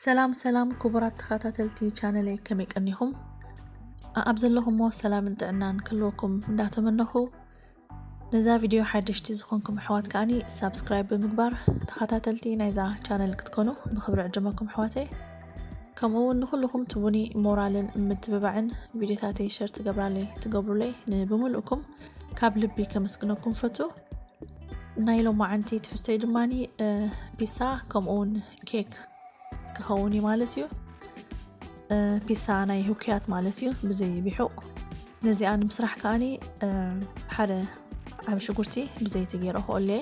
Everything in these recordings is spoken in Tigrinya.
ሰላም ሰላም ክቡራት ተኸታተልቲ ቻነለይ፣ ከመይ ቀኒኹም? ኣብ ዘለኹሞ ሰላምን ጥዕናን ክህልወኩም እንዳተመነኹ፣ ነዛ ቪድዮ ሓደሽቲ ዝኾንኩም ኣሕዋት ከኣኒ ሳብስክራይብ ብምግባር ተኸታተልቲ ናይዛ ቻነል ክትኮኑ ብኽብሪ ዕድመኩም ኣሕዋተይ። ከምኡ እውን ንኹልኹም ትቡኒ ሞራልን ምትብባዕን ቪድዮታተይ ሸር ትገብራለይ ትገብሩለይ ንብምልእኩም ካብ ልቢ ከመስግነኩም ፈቱ። ናይ ሎማዓንቲ ትሕዝቶይ ድማኒ ፒሳ ከምኡ እውን ኬክ ክኸውን እዩ ማለት እዩ። ፒሳ ናይ ህኩያት ማለት እዩ ብዘይ ቢሑቕ። ነዚኣ ንምስራሕ ከኣኒ ሓደ ዓብ ሽጉርቲ ብዘይቲ ገይረ ክኦለየ።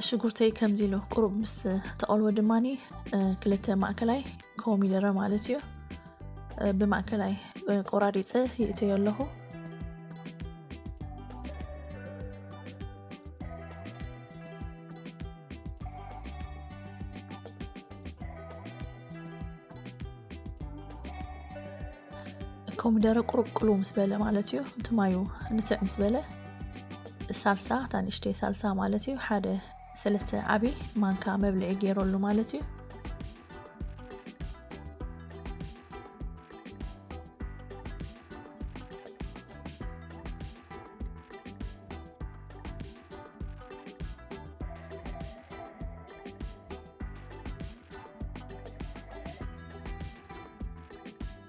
ሽጉርተይ ከምዚ ኢሉ ቁሩብ ምስ ተቐልወ ድማኒ ክልተ ማእከላይ ኮሚደረ ማለት እዩ ብማእከላይ ቆራሪፀ ይእተዮ ኣለኹ። ኮሚደረ ቁሩብ ቅሉ ምስ በለ ማለት እዩ፣ እቲ ማዩ ንትዕ ምስ በለ ሳልሳ፣ እታ ንእሽተይ ሳልሳ ማለት እዩ፣ ሓደ ሰለስተ ዓቢ ማንካ መብልዒ ገይረሉ ማለት እዩ።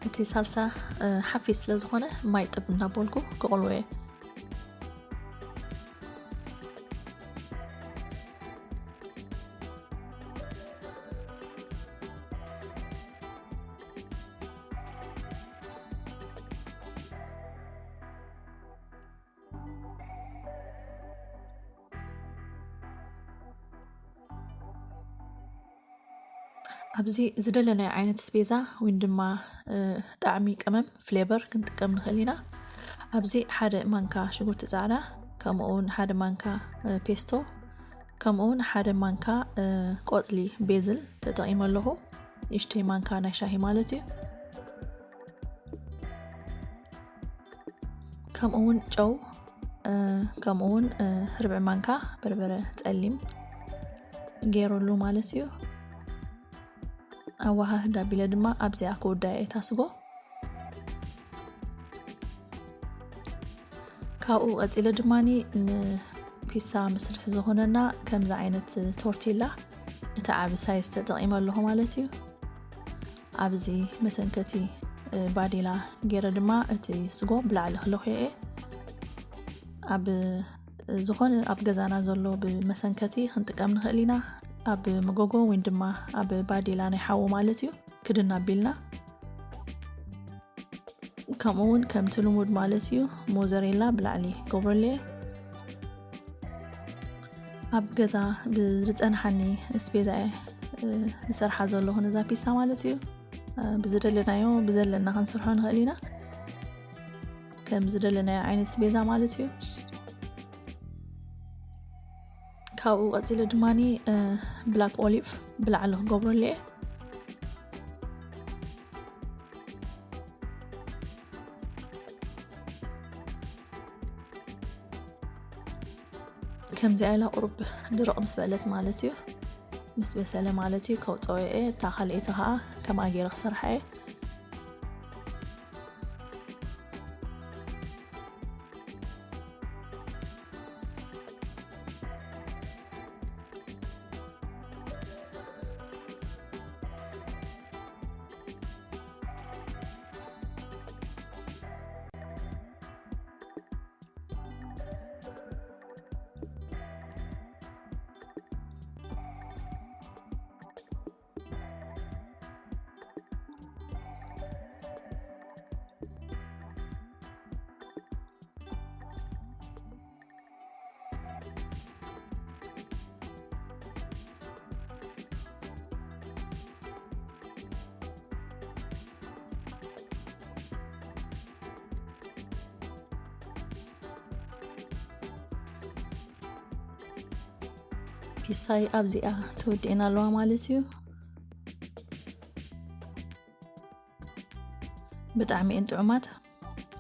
እቲ ሳልሳ ሓፊስ ስለ ዝኾነ ማይ ጥብ እናበልኩ ክቕልዎ እየ። ኣብዚ ዝደለናዮ ዓይነት ስቤዛ ወይ ድማ ጣዕሚ ቀመም ፍሌቨር ክንጥቀም ንኽእል ኢና። ኣብዚ ሓደ ማንካ ሽጉርቲ ፃዕዳ፣ ከምኡ እውን ሓደ ማንካ ፔስቶ፣ ከምኡ እውን ሓደ ማንካ ቆፅሊ ቤዝል ተጠቒመ ኣለኹ። ንእሽተይ ማንካ ናይ ሻሂ ማለት እዩ። ከምኡ እውን ጨው፣ ከምኡ እውን ርብዒ ማንካ በርበረ ፀሊም ገይረሉ ማለት እዩ። ኣዋሃህድ ኣቢለ ድማ ኣብዚኣ ክውዳ እየ እታ ስጎ። ካብኡ ቀፂለ ድማኒ ንፒሳ መስርሒ ዝኾነና ከምዚ ዓይነት ቶርቲላ እቲ ዓቢ ሳይዝ ተጠቒመ ኣለኹ ማለት እዩ። ኣብዚ መሰንከቲ ባዴላ ገይረ ድማ እቲ ስጎ ብላዕሊ ክለኹዮ እየ። ኣብ ዝኾነ ኣብ ገዛና ዘሎ ብመሰንከቲ ክንጥቀም ንኽእል ኢና። ኣብ መጎጎ ወይ ድማ ኣብ ባዴላ ናይ ሓዊ ማለት እዩ ክድን ኣቢልና። ከምኡ እውን ከምቲ ልሙድ ማለት እዩ ሞዘሬላ ብላዕሊ ክገብረሉ እየ። ኣብ ገዛ ብዝፀንሓኒ ስቤዛ እየ ዝሰርሓ ዘለኹ ነዛ ፒሳ ማለት እዩ። ብዝደለናዮ ብዘለና ክንሰርሖ ንኽእል ኢና። ከም ዝደለናዮ ዓይነት ስቤዛ ማለት እዩ። ካብኡ ቀፂለ ድማኒ ብላክ ኦሊቭ ብላዕሊ ክገብረሉ እየ። ከምዚኣ ኢላ ቁሩብ ድርቕ ምስ በለት ማለት እዩ፣ ምስ በሰለ ማለት እዩ ከውፅኦ እየ። እታ ካልኣይቲ ከዓ ከምኣ ገይረ ክሰርሓ እየ። ፒሳይ ኣብዚኣ ተወዲእና ኣለዋ ማለት እዩ። ብጣዕሚ እየን ጥዑማት።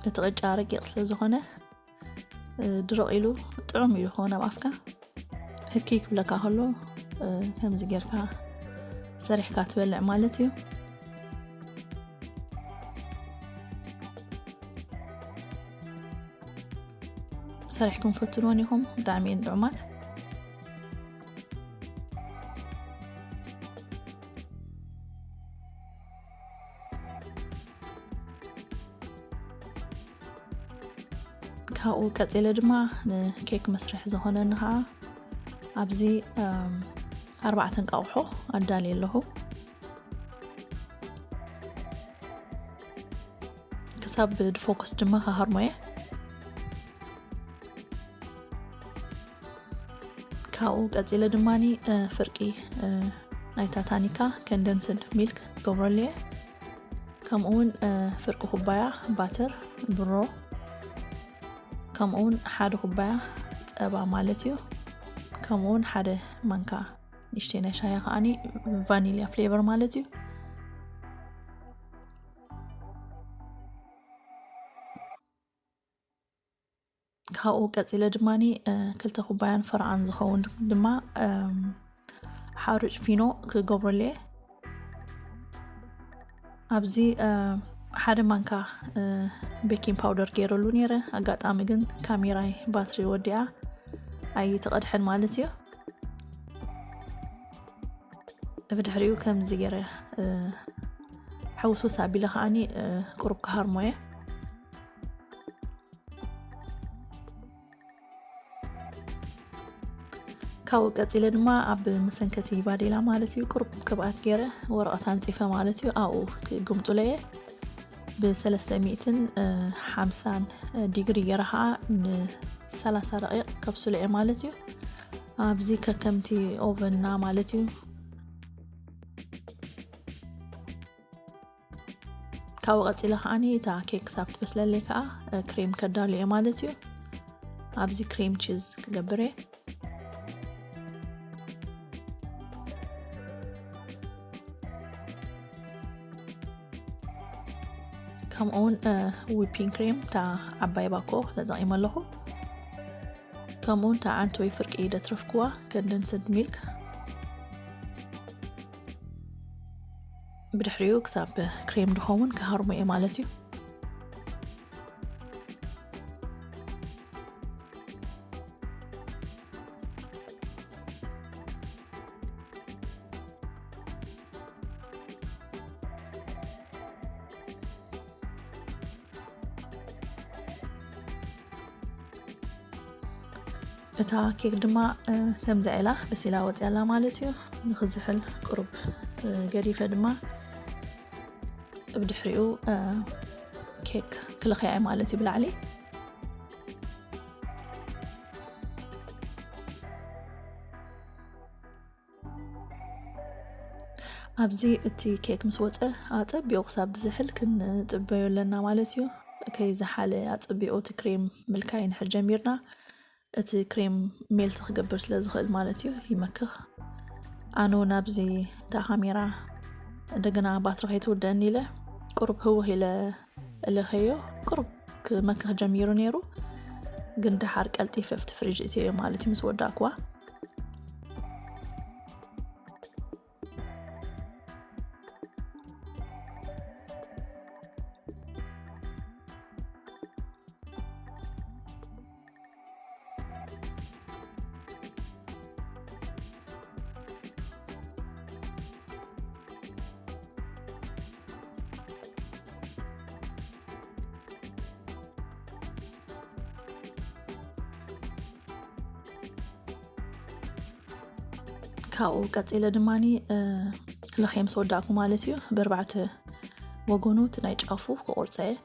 እቲ ቅጫ ረቂቕ ስለ ዝኾነ ድርቕ ኢሉ ጥዑም ኢሉ ይኸውን ኣብ ኣፍካ። ህኪ ክብለካ ከሎ ከምዚ ጌርካ ሰሪሕካ ትበልዕ ማለት እዩ። ሰሪሕኩም ፈትንወን ኢኹም። ብጣዕሚ እየን ጥዑማት። ካብኡ ቀፂለ ድማ ንኬክ መስርሒ ዝኾነኒ ከዓ ኣብዚ ኣርባዕተ እንቃቑሖ ኣዳልየ ኣለኹ። ክሳብ ድፎኩስ ድማ ክሃርሞ እየ። ካብኡ ቀፂለ ድማ ፍርቂ ናይታ ታኒካ ኮንደንስድ ሚልክ ገብረሉ እየ። ከምኡ እውን ፍርቂ ኩባያ ባተር ብሮ፣ ከምኡ እውን ሓደ ኩባያ ፀባ ማለት እዩ። ከምኡ እውን ሓደ ማንካ ንእሽተይ ናይ ሻሂ ከዓኒ ቫኒልያ ፍሌቨር ማለት እዩ። ካብኡ ቀፂለ ድማ ክልተ ኩባያን ፈረቓን ዝኸውን ድማ ሓሩጭ ፊኖ ክገብረሉ እየ። ኣብዚ ሓደ ማንካ ቤኪንግ ፓውደር ገይረሉ ነይረ። ኣጋጣሚ ግን ካሜራይ ባትሪ ወዲኣ ኣይተቐድሐን ማለት እዩ። ብድሕሪኡ ከምዚ ገይረ ሕውስውስ ኣቢለ ከዓኒ ቁሩብ ክሃርሞ እየ። ካብኡ ቀፂለ ድማ ኣብ መሰንከቲ ባዴላ ማለት እዩ ቁሩብ ቅብኣት ገይረ ወረቐት ኣንፂፈ ማለት እዩ ኣብኡ ክግምጡለ እየ። ብሰለስተ ሚእትን ሓምሳን ዲግሪ ገይረ ከዓ ንሰላሳ ደቂቕ ከብስሎ እየ ማለት እዩ። ኣብዚ ከከምቲ ኦቨንና ማለት እዩ። ካብኡ ቀፂለ ከዓኒ እታ ኬክ ክሳብ ትበስለለይ ከዓ ክሬም ከዳሉ እየ ማለት እዩ። ኣብዚ ክሬም ቺዝ ክገብር እየ። ከምኡውን ዊፒንግ ክሬም እታ ዓባይ ባኮ ተጠቒመ ኣለኹ። ከምኡውን እታ ዓንተወይ ፍርቂ ደትረፍኩዋ ኮንደንስድ ሚልክ። ብድሕሪኡ ክሳብ ክሬም ድኸውን ክሃርሞ እየ ማለት እዩ። እታ ኬክ ድማ ከምዛ ኢላ በሲላ ወፂኣላ ማለት እዩ። ንክዝሕል ቁሩብ ገዲፈ ድማ ብድሕሪኡ ኬክ ክልኽያ ማለት እዩ ብላዕሊ። ኣብዚ እቲ ኬክ ምስ ወፀ ኣፀቢቑ ክሳብ ዝሕል ክንፅበዮ ኣለና ማለት እዩ። ከይዝሓለ ኣፀቢቑ እቲ ክሬም ምልካይ ንሕር ጀሚርና። እቲ ክሬም ሜልት ክገብር ስለ ዝኽእል ማለት እዩ ይመክኽ። ኣነ እውን ኣብዚ እታ ካሜራ እንደገና ባትሪ ከይትውደእኒ ኢለ ቁሩብ ህውኽ ኢለ እለኸዮ። ቁሩብ ክመክኽ ጀሚሩ ነይሩ፣ ግን ደሓር ቀልጢፈ ኣብቲ ፍሪጅ እትዮ ማለት እዩ ምስ ወዳእኩዋ። ካብኡ ቀፂለ ድማ ለኸ ምስ ወዳእኩ ማለት እዩ ብኣርባዕተ ወገኑ እቲ ናይ ጫፉ ክቆርፀ እየ።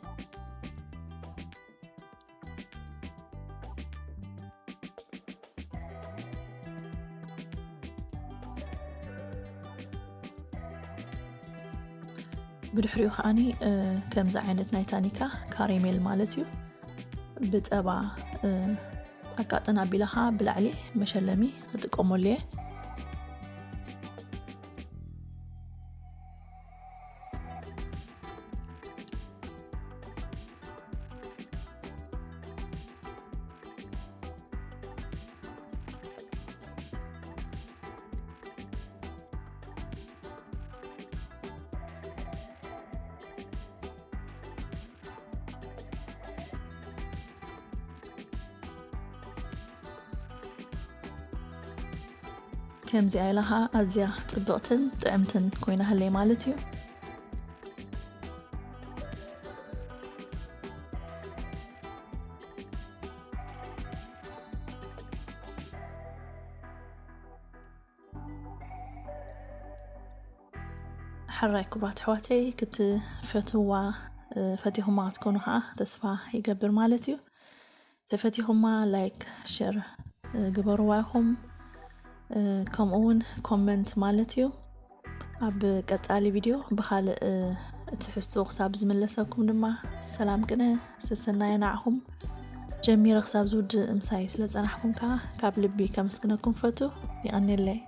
ብድሕሪኡ ከዓኒ ከምዚ ዓይነት ናይ ታኒካ ካሬሜል ማለት እዩ ብፀባ ኣቃጥን ኣቢለኻ ብላዕሊ መሸለሚ እጥቀመሉ እየ። ከምዚኣ ኢላ ኸዓ ኣዝያ ጽብቕትን ጥዕምትን ኮይና ህለይ ማለት እዩ። ሕራይ ክቡራት ኣሕዋተይ ክትፈትዋ ፈቲኹማ ክትኮኑ ከዓ ተስፋ ይገብር ማለት እዩ። ተፈቲኹማ ላይክ ሸር ግበርዋ ኢኹም። ከምኡ እውን ኮመንት ማለት እዩ። ኣብ ቀጻሊ ቪድዮ ብኻልእ ትሕዝቶ ክሳብ ዝምለሰኩም ድማ ሰላም ቅነ ሰሰናየ ንዓኹም። ጀሚረ ክሳብ ዝውድእ ምሳይ ስለ ጸናሕኩም ከዓ ካብ ልቢ ከመስግነኩም ፈቱ። ይቐንየለይ።